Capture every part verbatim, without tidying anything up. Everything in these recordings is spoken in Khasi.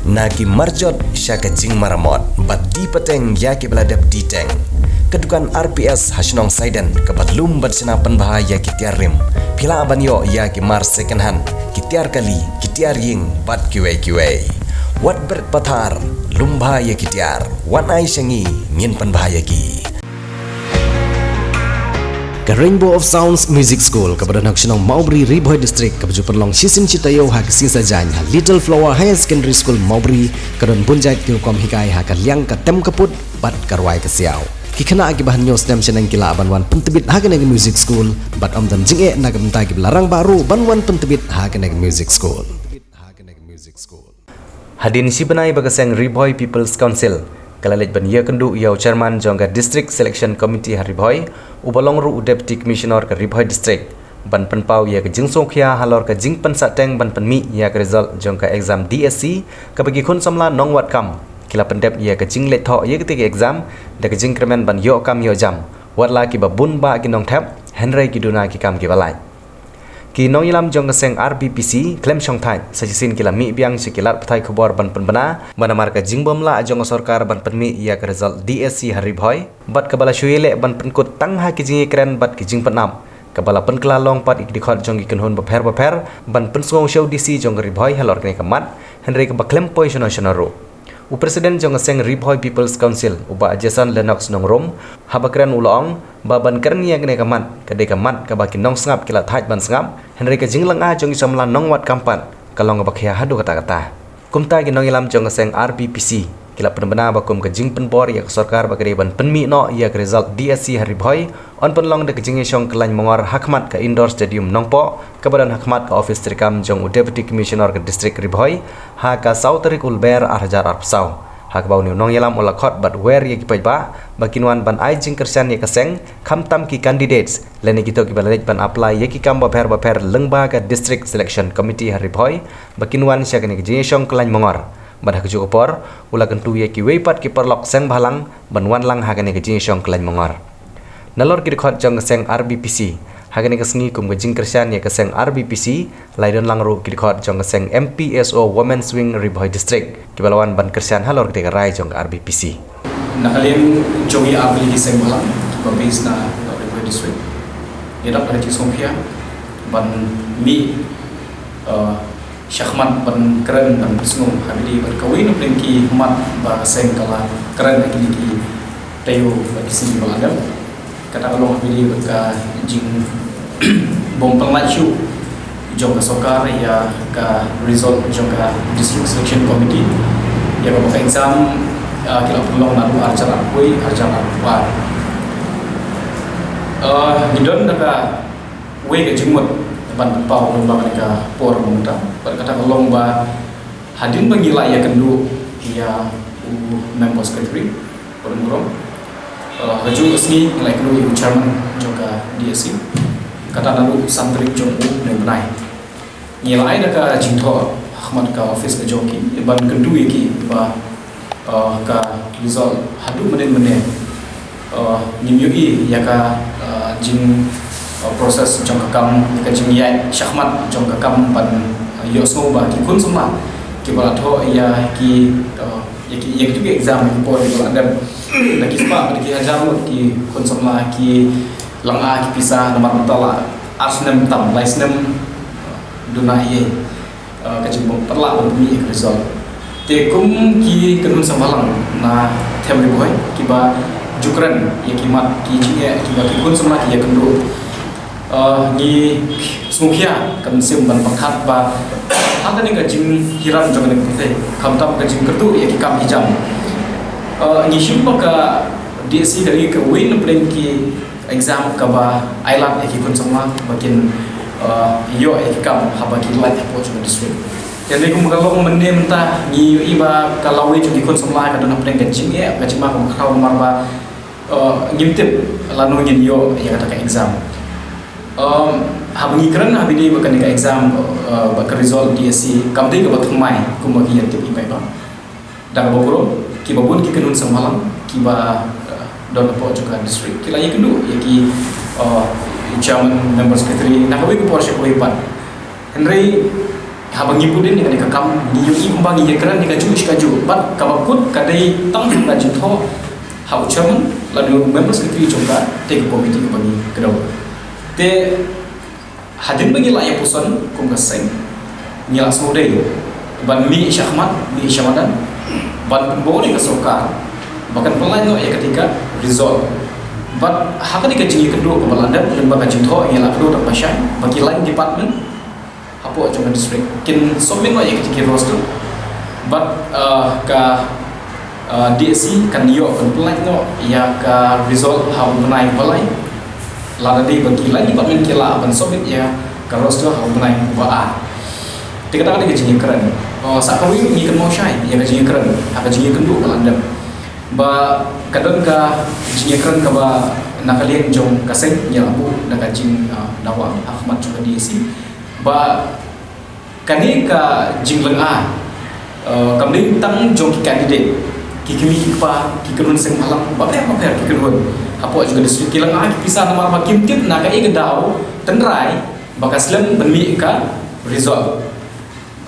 Na ki marjot sha ka jingmaramot bad die pateng ïa kiba la dep die teng. Ka dukan R P S ha shnong Saiden kaba lum bad shna pynbha ïa ki tiar rim. Phi lah ban ïoh ïa ki mar second hand, ki tiar kali, ki tiar ïing bad kiwei kiwei. Wat bret pathar, lum bha ïa ki tiar. Wan ai sha ngi, ngin pynbha ïa ki. Ka Rainbow of Sounds Music School kaba don ha ka shnong Mawbri, Ri Bhoi District, kaba ju pynlong shisien shi taïew ha ka sngi Saitjaiñ ha Little Flower Higher Secondary School Mawbri, ka don bun jait ki rukom hikai ha ka liang ka tem ka put bad ka rwai ka siaw. Ki khynnah kiba hynñiew snem shaneng ki lah ban wan pyntbit ha kane ka music school bad ym don jingeh na ka bynta kiba la rangbah ruh ban wan pyntbit ha kane ka music school. Hadien shi bnai ba ka seng Ri Bhoi People's Council ka la leit ban ïakynduh ïa u chairman jong ka District Selection Committee ha Ri Bhoi, uba long ruh u Deputy Commissioner ka Ri Bhoi District, ban pynpaw ïa ka jingsngewkhia halor ka jingpynsahteng ban pynmih ïa ka result jong ka exam D S C kaba ki khun samla nongwad kam ki la pyndep ïa ka jingleit thoh ïa katei ka exam da ka jingkyrmen ban ïoh kam ïoh jam, wat la kiba bun bah ki nongthep, hynrei ki duna ki kam kiba lait. Ki nongïalam jong ka seng R B P C khlem shongthait, sa shisien ki la mih biang sha ki lad pathai khubor ban pynbna ba namar ka jingbymlah jong ka sorkar ban pynmih ïa ka result D S C ha Ri Bhoi bad kaba la shu ïaleh ban pynkut tang ha ki jingïakren bad ki jingpynap, kaba la pynkylla long pat ïa ki dkhot jong ki kynhun bapher bapher ban pynsngew sha u D C jong ka Ri Bhoi halor kane ka mat, hynrei kaba khlem poi shano shano ruh. U President jong ka seng Ri Bhoi People's Council, u Bah Jason Lennox Nongrum, haba kren u la ong ba ban kren ïa kane ka mat ka dei ka mat kaba ki nongsngap ki la thait ban sngap, hynrei ka jinglynga jong ki samla nongwad kam pat ka long kaba khia haduh katta katta. Kumta ki nongïalam jong ka seng R B P C ki la pynbna ba kum ka jingpynbor ïa ka sorkar ba ka dei ban pynmih noh ïa ka result D S C ha Ri Bhoi, yn pynlong da ka jingïashong kyllain mongor ha khmat ka Indoor Stadium Nongpoh, kaba don ha khmat ka ophis treikam jong u Deputy Commissioner ka District Ri Bhoi, ha ka saw tarik u Lber ar hajar arphew saw. Ha kaba une u nongïalam u la khot bad wer ïa ki paidbah ba kin wan ban ai jingkyrshan ïa ka seng, khamtam ki candidates lane kito kiba la leit ban apply ïa ki kam bapher bapher lyngba ka District Selection Committee ha Ri Bhoi, ba kin wan sha kane ka jingïashong kyllain mongor. Bad ha kajuh ka por u la kyntu ïa kiwei pat ki paralok seng bhalang ban wan lang ha kane ka jingïashong kyllain mongor. Nalor ki dkhot jong ka seng R B P C, ha kane ka sngi kum ka jingkyrshan ïa ka seng R B P C, la ïadon lang ruh ki dkhot jong ka seng M P S O Women's Wing Ri Bhoi District, kiba la wan ban kyrshan halor katei ka rai jong ka R B P C. Na ka liang jong ngi ar tylli ki seng bhalang kiba base na Ri Bhoi District, ngi dap ha ka jingsngewkhia ban mih, uh, shakhmat ban kren ban pynsngew ha kawei na pdeng ki mat ba ka seng ka la kren ha kine ki taïew bad ki sngi ba la dep. Kata ka long ha kawei bad ka jingbym pynlait shuh jong ka sorkar ïa ka result jong ka District Selection Committee ïa kaba ka exam, uh, ki la pynlong naduh ar hajar arphew, ar hajar arphew ar. Uh, ngi don da ka wei ka jingmut ban pynpaw lyngba kane ka por mynta. Bad kata ka long ba hadien ba ngi la ïakynduh ïa u member secretary, Padam Burom, uh, ha kajuh ka sngi ngi la ïakynduh ïa u chairman jong ka D S C. Kata naduh san tarik jong une u bnai. Ngi la ai da ka jingthoh ha khmat ka office ka jong ki ban kyntu ïa ki ba, uh, ka result haduh mynnin mynnin, uh, ngim ïohi ïa ka, uh, jing, uh, process jong ka kam, ïa ka jingïaid shakhmat jong ka kam ban, uh, ïohsngew ba ki khun samla kiba la thoh ïa ki, uh, ïa ki, ïa ki exam ïa ki por ïa ki la dep. Da ki spah, da ki hajar ngut ki khun samla ki lynga ki pisa namar mynta la ar snem tam, lai snem, uh, duna ïa, uh, ka jingbym pat lah ban pynmih ïa ka result. Te kum ki kynhun seng bhalang na Them Ri Bhoi kiba ju kren ïa ki mat ki jingeh kiba ki khun samla ki ïakynduh, uh, ngi sngewkhia ka mynsiem ban pyrkhat ba ha kane ka jinghiar jong kane ka pyrthei, khamtam ka jingkyrduh ïa ki kam ki jam. Uh, ngi shim ba ka D S C ka dei kawei na pdeng ki exam kaba ailad ïa ki khun samla ba kin, uh, ïoh ïa ki kam haba ki lait hapoh jong ka district. Te ngi kum ka long mynne mynta ngi ïohi ba ka lawei jong ki khun samla ka don hapdeng ka jingeh, ka jingma kaba khraw namar ba, uh, ngim tip lano ngin ïoh ïa kata ka exam. Um, haba ngi kren ha kane ba kane ka exam, uh, ba ka result D S C kam dei kaba thymmai kumba ki ïa tip i paidbah. Da kaba burom, kiba bun ki kynhun seng bhalang kiba, uh, don hapoh jong ka district ki la ïakynduh ïa ki, uh, chairman, member secretary na kawei ka por sha kawei pat. Hynrei Haba ngi put ïa kane ka kam, ngi ïohi kumba ngi ïakren ïa kajuh shi kajuh. Bad kaba kut ka dei tang ha ka jingthoh ha u chairman lane u member secretary jong ka, te ka committee kaba ngi kdew. Te hadien ba ngi la ïa puson kum ka seng, ngi la sngewdei ban mih shakhmat, mih shamadan, ban pynbor ïa ka sorkar ba kan pynlait noh ïa kata ka result. Bad ha kane ka jingïakynduh kaba la dep, lyngba ka jingthoh, ngi la kdew tang ba shai ba ki line department hapoh jong ka district kin submit noh ïa kata ki roster. Bad, uh, ka, uh, D S C kan ïoh ban pynlait noh ïa ka result ha u bnai ba lai. Lada dei ba ki line department ki lah ban submit ïa ka roster ha u bnai ba ar. Te kata ka dei ka jingïakren. Uh, sa kawei ngi kynmaw shai ïa ka jingïakren ha ka jingïakynduh ba la dep. Ba ka don ka jingïakren kaba na ka liang jong ka seng ngi la buh da ka jing, uh, dawa ha khmat jong ka D S C. Ba kane ka jinglynga, uh, kam dei tang jong ki candidate, ki kmie ki kpa, ki kynhun seng bhalang bapher bapher, ki kynhun hapoh jong ka district ki lynga ki pisa namar ba kim tip na kaei ka daw tynrai ba ka slem ban mih ka result.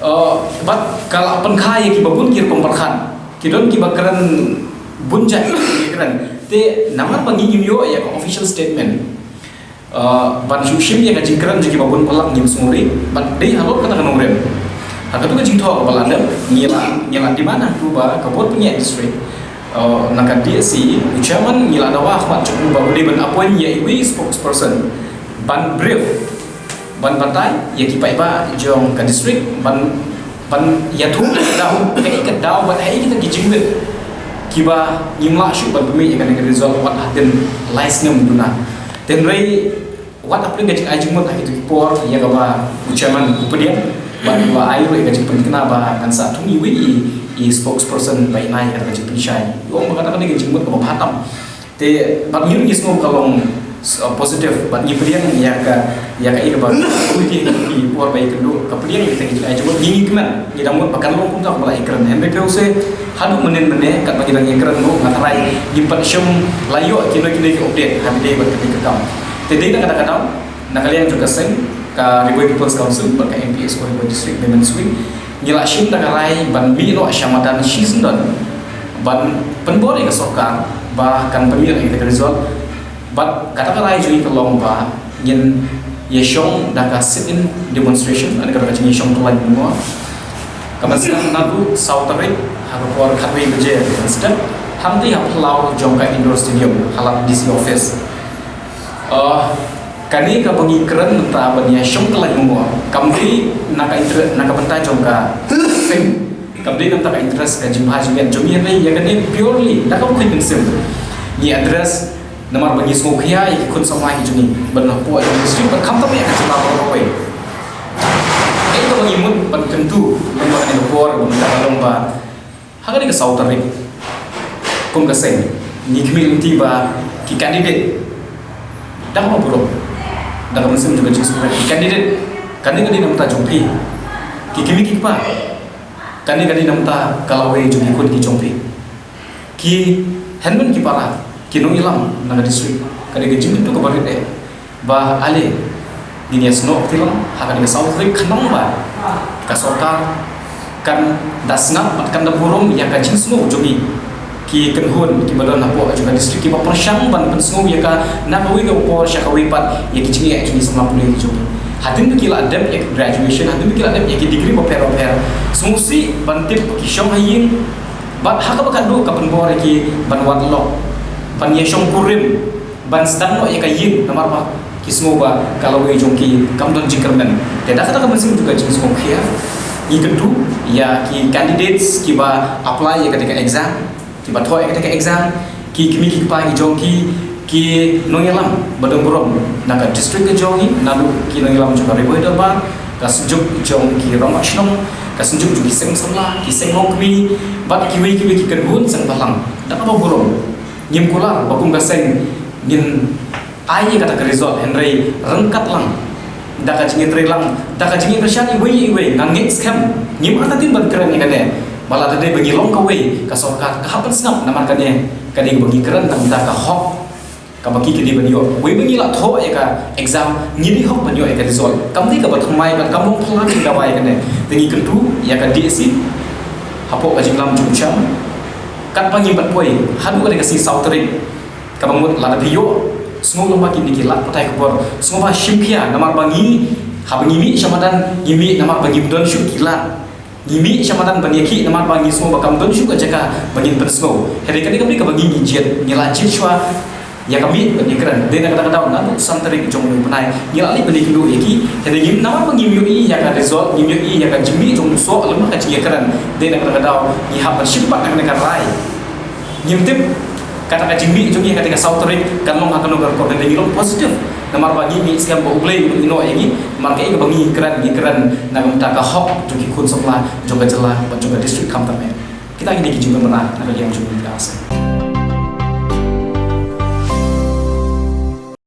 Uh, bad ka la pynkha ïa kiba bun ki rukom pyrkhat, ki don kiba kren bun jait ki kren. Te namar ba ngi ngim ïoh ïa ka official statement, uh, ban shu shim ïa ka jingkren jong kiba bun, palat ngim sngewrit. Bad dei halor kata ka nongrim, ha katu ka jingthoh kaba la dep, ngi la, ngi la demand ha katu ba ka bor pynïaid district, uh, na ka D S C, u chairman, ngi la dawa ha khmat jong u ba u dei ban appoint ïa iwei i spokesperson ban brief, ban batai ïa ki paidbah jong ka district, ban, ban ïathuh ïa ka daw, kaei ka daw bad kaei kita ki jingmut kiba ngim lah shuh ban pynmih ïa kane ka result wat hadien lai snem duna. Hynrei wat hapdeng ka jingai jingmut ha kito ki por ïa kaba u chairman u pdiang bad u la ai ruh ïa ka jingpynthikna ba ngan sa thung iwei i, i spokesperson ba ïa nai ïa ka jingpynshai. U ong ba kata ka dei ka jingmut kaba bha tam. Te bad ngi ruh ngi sngew ka long, uh, positive, bad ngi pdiang ïa ka, ïa ka, ïa ka ba committee ki por ba ïakynduh ka pdiang ïa ka jingai jingmut, ngi, ngi kmen, ngi dang mut ba kan long kumta kumba la ïakren. Hynrei phi ong se haduh mynnin mynne katba ngi dang ïakren ruh nga tharai ngim pat shym la ïoh kino kino ki update ha kaba ïadei bad kane ka kam. Te dei na kata ka daw, na ka liang jong ka seng ka Ri Bhoi People's Council bad ka M P S O Ri Bhoi District Women's Wing, ngi la shim da ka rai ban mih noh sha madan shisyndon ban pynbor ïa ka sorkar ba kan pynmih noh ïa ka result. Bad kata ka rai jong ngi ka long ba ngin ïashong da ka sit-in demonstration, lane ka jingïashong kyllaiñ bymngor. Ka mynsngi naduh saw tarik ha ka por khatwei baje mynstep, hangtei ha phyllaw jong ka indoor stadium ha lad D C office. Uh, kane kaba ngi kren mynta ban ïashong kyllaiñ bymngor kam dei na ka inter-, na ka bynta jong ka seng, kam dei na ka bynta ka interest ka jingbha jingmiat jong ngi, hynrei ïa kane purely da kaba khuid mynsiem ngi address namar ba ngi sngewkhia ïa ki khun samla ki jong ngi ban hapoh jong ka district bad khamtam ïa ka jylla baroh kawei. Kaei kaba ngi mut ban kyntu lyngba kane ka por, ban kyntu lyngba Ha kane ka saw tarik kum ka seng ngi khmih lynti ba ki candidate, da kaba burom, da ka mynsiem jong ka jingsngewkmen, ki candidate, kane ka dei na bynta jong phi ki kmie ki kpa, kane ka dei na bynta ka lawei jong ki khun ki jong phi, ki hynmen ki para, ki nongïalam na ka district. Ka dei ka jingkyntu kaba rit eh ba ale ngin ïasnoh kti lang ha kane ka saw tarik khnang ba ka sorkar kan da sngap bad kan da burom ïa ka jingsngew jong ngi ki kynhun kiba don hapoh jong ka district, kiba pyrshang ban pynsngew ïa ka na kawei ka por sha kawei pat ïa ki jingeh jong ngi samla pule ki jong ngi. Hadien ba ki la dep ïa ka graduation, hadien ba ki la dep ïa ki degree bapher bapher, sngewsih ban tip ba ki shong ha ïing bad ha kaba khatduh ka pynbor ïa ki ban wad lok, ban ïashong kurim, ban sdang noh ïa ka ïing, namar ba ki sngew ba ka lawei jong ki kam don jingkyrmen. Te da kata ka mynsiem jong ka jingsngewkhia ngi kyntu ïa ki candidates kiba apply ïa kata ka exam, kiba thoh ïa kata ka exam, ki kmie ki kpa ki jong ki, ki nongïalam ba don burom na ka district ka jong ngi, naduh ki nongïalam jong ka Ri Bhoi Dorbar, ka synjuk jong ki rangbah shnong, ka synjuk jong ki seng samla, ki seng longkmie bad kiwei kiwei ki kynhun seng bhalang. Da kaba burom ngim kular ba kum ka seng ngin ai ïa kata ka result, hynrei ryngkat lang da ka jingïatreilang, da ka jingïakyrshan iwei ïa iwei, ngan ngeit skhem ngim artatien ban kren ïa kane ba lada dei ba ngi long kawei ka sorkar ka hap ban sngap, namar kane ka dei kaba ngi kren tang da ka hok Kaba ki kine ban ïoh. Wei ba ngi la thoh ïa ka exam, ngi dei hok ban ïoh ïa ka result. Kam dei kaba thymmai bad kam long phylla ki dawai kane. Te ngi kyntu ïa ka D S C hapoh ka jinglam jong u chairman. Katba ngi pat poi haduh ka dei ka sngi saw tarik. Kaba mut lada phi ïoh, sngew lem ba kine ki lad pathai khubor. Sngew ba shim khia namar ba ngi, haba ngi mih sha madan, ngi mih namar ba ngim don shuh ki lad. Ngi mih sha madan ban ïakhih namar ba ngi sngew ba kam don shuh ka jaka ba ngin pynsngew. Hynrei kane ka bynta kaba ngi ngi jied, ngi la jied shuwa ïa ka mih ban ïakren. Dei na kata ka daw naduh san tarik jong u bnai ngi la leit ban ïakynduh ïa ki. Hynrei ngim, namar ba ngim ïohi ïa ka result, ngim ïohi ïa ka jingmih jong u soh lem bad ka jingïakren. Dei na kata ka daw ngi hap ban shim pat na kane ka rai. Ngim tip kata ka jingmih jong ngi ha kata ka saw tarik kan long ha kano ka record, hynrei ngi long positive. Namar ba ngi mih skhem ba U Blei un ïehnoh ïa ngi. Namar kaei kaba ngi kren, ngi kren na ka bynta ka hok jong ki khun samla jong ka jylla bad jong ka district khamtam eh. Kita kine ki jingkynmaw na ka liang jong ngi ka Assam.